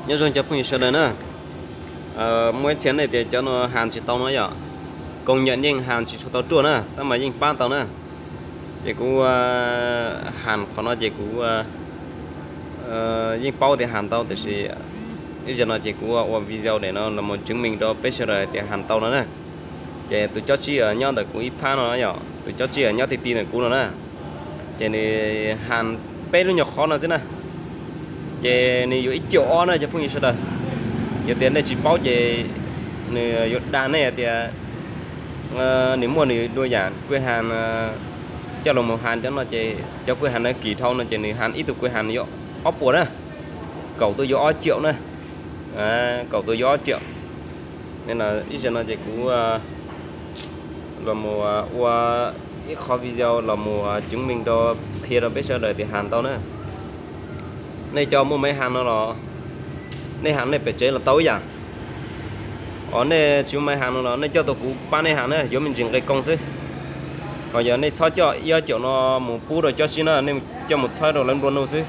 Nyob zoo cov phooj ywg sawv daws na. Muaj ib txhia nej tias cov no has tsis tau no yom, koom nyam yeej has tsis tshua tau ruaj na, tab mas yeej pab tau na. Ces kuv has qhov no ces kuv yeej paub tias has tau, tiam sis ib zaug no ces kuv ua video no los mus tseev meej rau peb sawv daws tias has tau no na. Ces tus cob tsib nyob ntawm kuv ib phab no yom, tus cob tsib nyob ti ti ntawm kuv no na. Ces nws has peb lub nyuag qhov no xwb na. Ces nws yuav ib caum ob na cov phooj ywg sawv daws. Yog tias nej tsis paub ces nws yuav dag nej tias nws muaj nws dua yam kua has coj los mus has cov no ces cov kua has no kim dhau no ces nws has ib tug kua has yuav ob puas na, kaum tuaj yuav ob caum na, kaum tuaj yuav ob caum. Ib zaug no ces kuv los mus ua ib qhov video los mus tseev meej rau, qhia rau peb sawv daws tias has tau na. Nej cov muaj maiv has no los nej has nej pem tsev los tau ib yam. Os, nej tsis muaj maiv has no los nej coj tau kuv pab nej has na, yuav me ntsis nqe koob xwb. Ho yog nej txhob coj ib ob caum no mus pub rau cob tsib na, nej coj mus txhawb rau lawv nplua nuj xwb.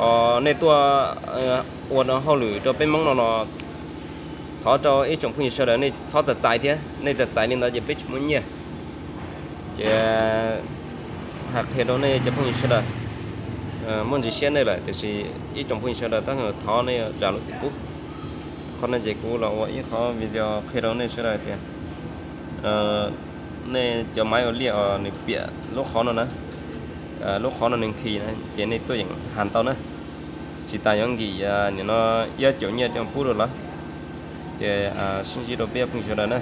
Os, nej tuaj ua hauj lwm rau peb Hmoob no los thov rau ib tsoom phooj ywg sawv daws nej txhob txais txais thiab, nej txais txais li ntawd ces peb tsis muaj nyiaj. Ces hais qhia rau nej cov phooj ywg sawv daws, muaj ntsis siab nej lawm tiam sis ib tsoom phooj ywg sawv daws tab thov nej zam lub txim pub. Qhov no ces kuv los ua ib qhov video qhia rau nej sawv daws tias nej cov maiv ua liaj os nws piam lub qhov no na, lub qhov no nws nqhis na ces nej tuaj yeem has tau na. Tsis tas yuav nkim nim no ib ob caum nyiaj coj pub rau lawv. Ces sib ntsib rau peb phooj ywg sawv daws na.